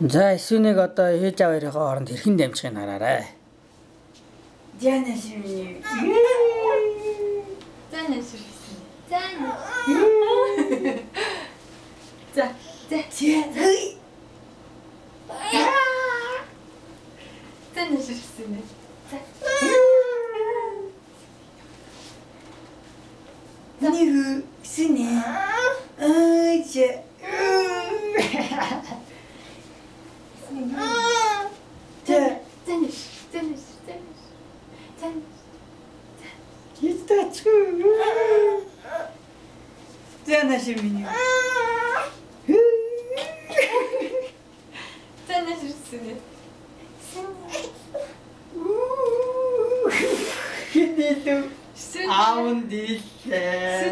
За эсвнийг одоо ээж аав хоёрын хооронд хэрхэн дамжихыг хараарай. Диана шимний. За нэшэр. За. За. За. За нэшэрсэн. За. Миний синэ. Аа за. За. За нэш. За нэш. За нэш. За. Хитацгүй. За нэшэр миний. За нэшэрсэн. Хинэлүү. Аав нь дийлээ.